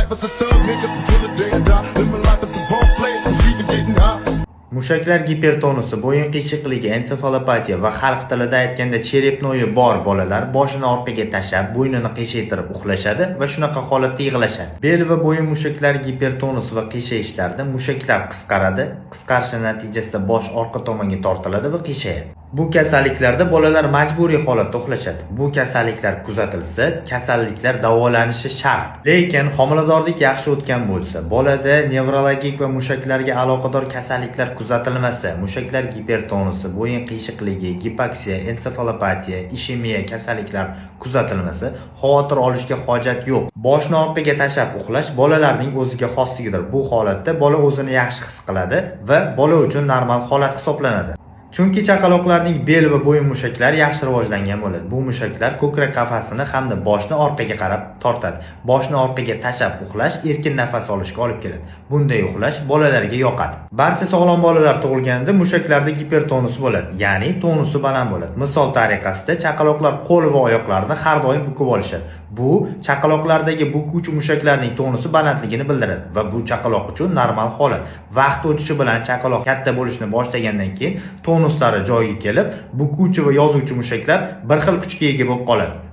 life as a thug nigga until the day I die. Live my life as a boss player, it's even getting high. Mushaklar gipertonusi, bo'yin qiyshiqligi, ensefalopatiya va xalq tilida aytganda черепной bor bolalar boshini orqaga tashlab, bo'ynini qiyshaytirib uxlashadi va shunaqa holatda yig'lashadi. Bel va bo'yin mushaklari gipertonusi va qiyshayishlarida mushaklar qisqaradi, qisqarishi natijasida bosh orqa tomonga tortiladi va qiyshayadi. Bu kasalliklarda bolalar majburiy holatda uxlashadi. Bu kasalliklar kuzatilsa, kasalliklar davolanishi shart. Lekin homiladorlik yaxshi o'tgan bo'lsa, bolada nevrologik va mushaklarga aloqador kasalliklar kuzatilmasa, mushaklar gipertonusi, bo'yin qiyshiqligi, gipoksiya, ensefalopatiya, ishemiya kasalliklar kuzatilmasa, xavotir olishga hojat yo'q. Boshni orqaga tashlab uxlash bolalarning o'ziga xosligidir. Bu holatda bola o'zini yaxshi his qiladi va bola uchun normal holat hisoblanadi. Chunki chaqaloqlarning bel va bo'yin mushaklari yaxshi rivojlangan bo'ladi. Bu mushaklar ko'krak qafasini hamda boshni orqaga qarab tortadi. Boshni orqaga tashlab uxlash erkin nafas olishga olib keladi. Bunday uxlash bolalarga yoqadi. Barcha sog'lom bolalar tug'ilganida mushaklarda gipertonus bo'ladi, ya'ni tonusi baland bo'ladi. Misol tariqasida, chaqaloqlar qo'l va oyoqlarini har doim bukib olishadi. Bu chaqaloqlardagi bukuvchi mushaklarning tonusi balandligini bildiradi va bu chaqaloq uchun normal holat. Vaqt o'tishi bilan chaqaloq katta bo'lishni boshlagandan keyin tonuslari joyiga kelib, bukuvchi va yozuvchi mushaklar bir xil kuchga ega bo'lib qoladi.